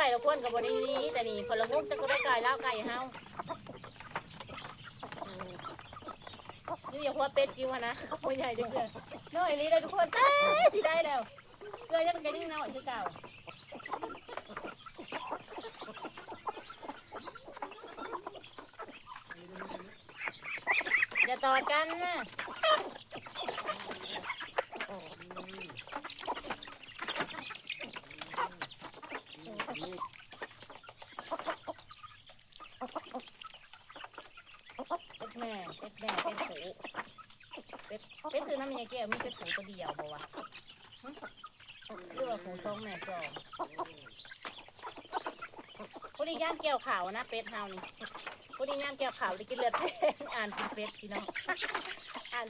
ໄກ່ລະຄົນກໍບໍ່ໄດ້ໜີ ແຕ່ນີ້ຄົນລະມຸມ ຈັກໄດ້ໄກ່ລາວໄກ່ເຮົາ. ຢູ່ຢ່າຫົວເປັດຈິ້ວຫັ້ນນະ ບໍ່ໃຫຍ່ເດ້ ນ້ອຍອີ່ຫຼີເດ້ທຸກຄົນ. ເອີຍ ຊິໄດ້ແລ້ວ ເກືອຍັງ ມັນກໍຍັງນ້ອຍຄືເກົ່າ. ຢ່າຕອດກັນນະ. ເປັດແມ່ ເປັດແມ່ ເປັດຜູ້ ເປັດ ເປັດຊື້ນຳແມ່ໃຫຍ່ແກ້ວ ມີເປັດຜູ້ຕົວດຽວບໍ່ວະ? ຫຶ ຫຼືວ່າຜູ້ສອງແມ່ສອງ? ຜູ້ນີ້ຍາມກ່ຽວເຂົ້ານະ ເປັດເຮົານີ້ ຜູ້ນີ້ຍາມກ່ຽວເຂົ້າໄດ້ກິນເລືອດແພງ ອ່ານກິນເປັດພີ່ນ້ອງ ອ່ານ.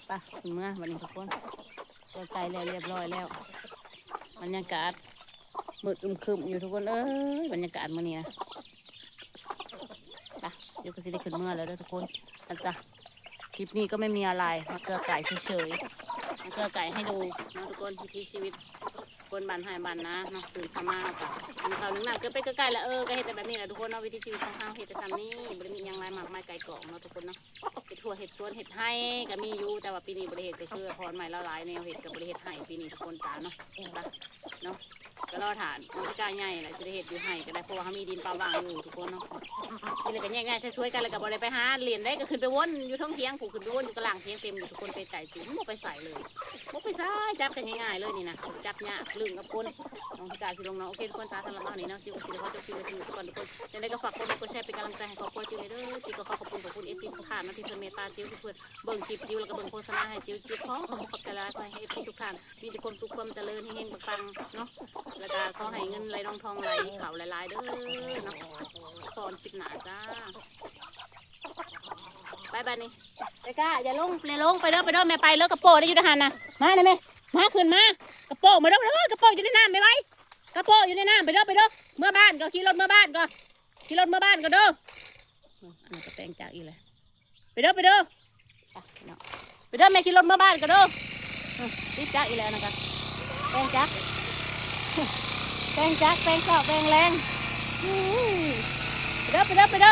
ໄປ ຂຶ້ນເມືອບັດນີ້ທຸກຄົນ ເກືອໄກ່ແລ້ວ ຮຽບຮ້ອຍແລ້ວ. ບັນຍາກາດມືດອຶມຄຶມຢູ່ທຸກຄົນເອີຍ ບັນຍາກາດມື້ນີ້ນະ. ໄປ ດຽວກໍຊິໄດ້ຂຶ້ນເມືອແລ້ວເດີທຸກຄົນ ອາດຈະ ຄລິບນີ້ກໍໄມ່ມີອະໄລ ມາເກືອໄກ່ເສີຍໆ ມາເກືອໄກ່ໃຫ້ດູເນາະທຸກຄົນ ວິຖີຊີວິດຄົນບ້ານໄຮ່ບ້ານນາເນາະ. ຕື່ນເຊົ້າມາເຮົາກໍ ໜຶ້ງເຂົ້າໜຶ້ງນ້ຳ ເກືອໄປເກືອໄກ່ລະ ເອີ ກໍເຮັດແບບນີ້ລະທຸກຄົນເນາະ ວິຖີຊີວິດຂອງເຮົາ ເຮັດໄປສ່ຳນີ້ ບໍ່ໄດ້ມີຫຍັງຫຼາຍມາກມາຍໄກ່ກອງເນາະທຸກຄົນເນາະ. ເຮັດຮົ້ວເຮັດສວນເຮັດໄຮ່ກໍມີຢູ່ ແຕ່ວ່າປີນີ້ບໍ່ໄດ້ເຮັດ ກໍຄືພອນໄມ້ລະຫຼາຍແນວເຮັດ ກໍບໍ່ໄດ້ເຮັດໄຮ່ປີນີ້ທຸກຄົນ ຕາເນາະ ເນາະ. ກໍລໍຖ້ານ້ອງກະກາໃຫຍ່ແຫຼະ ຊິໄດ້ເຮັດຢູ່ໄຮ່ກໍໄດ້ ເພາະວ່າເຮົາມີດິນປະຫວ່າງຢູ່ທຸກຄົນເນາະ. ນີ້ແຫຼະກໍແຍກຍ້າຍໃຊ້ສວຍກັນ ແລ້ວກໍບໍ່ໄດ້ໄປຫາຫຼິ້ນໄດ໋ ກໍຂຶ້ນໄປວົນຢູ່ເທິງຖຽງພຸ້ນ ຂຶ້ນໄປວົນຢູ່ກະລາງຖຽງເຕັມຢູ່ທຸກຄົນ ໄປໄກຈິ ບໍ່ໄປໃສເລີຍ ບໍ່ໄປໃສ ຈັບກັນງ່າຍໆເລີຍນີ້ນະ ຈັບຍາກ ລຶ້ງກັບຄົນ. ນ້ອງກະກາຊິລົງເນາະ ໂອເຄທຸກຄົນ ສຳລັບມື້ນີ້ເນາະ ຈິ້ວກໍຊິໄດ້ຂໍຈົບຄລິບໄວ້ເທົ່ານີ້ກ່ອນທຸກຄົນ. ຈັ່ງໃດກໍຝາກກົດໄລກົດແຊເປັນກຳລັງໃຈໃຫ້ຄອບຄົວຈິ້ວແດ່ເດີ. ຈິ້ວກໍຂໍຂອບຄຸນຂອບຄຸນເອັຟຊີທຸກທ່ານເນາະ ທີ່ເພິ່ນເມດຕາຈິ້ວ ທີ່ເພິ່ນເບິ່ງຄລິບຈິ້ວ ແລ້ວກໍເບິ່ງໂຄສະນາໃຫ້ຈິ້ວ. ຈິ້ວຂໍຂອບໃຈຫຼາຍໆ ຂໍໃຫ້ເອັຟຊີທຸກທ່ານ ມີແຕ່ຄວາມສຸກຄວາມຈະເລີນ ເຮັງໆ ປັງໆ ເນາະ ແລ້ວກໍຂໍໃຫ້ເງິນໄຫຼນອງທອງໄຫຼເຂົ້າຫຼາຍໆເດີເນາະ. ພໍກັນຄລິບໜ້າຈ້າ ໄປບາດນີ້ ໄປກະ ຢ່າລົງ ຢ່າລົງ ໄປເດີ ໄປເດີ ແມ່ໄປເລີຍ ກະໂປະໄດ້ຢູ່ໃນຫັ້ນນະ ມານະແມ່ ມາ ຂຶ້ນມາ ກະໂປະມາເດີ ເດີ ກະໂປະຢູ່ໃນນ້ຳ ໄວໆ ກະໂປະຢູ່ໃນນ້ຳ ໄປເດີ ໄປເດີ ເມືອບ້ານກໍ ຂີ່ລົດເມືອບ້ານກໍ ຂີ່ລົດເມືອບ້ານກໍເດີ. ອັນນັ້ນກໍແປງຈັກອີກແລ້ວ ໄປເດີ ໄປເດີ ໄປເດີ ແມ່ຂີ່ລົດເມືອບ້ານກໍເດີ. ຕິດຈັກອີກແລ້ວນັ້ນກະ ແປງຈັກ ແປງຈັກ ແປງເຊົ້າແປງແລງ ໄປເດີ ໄປເດີ ໄປເດີ.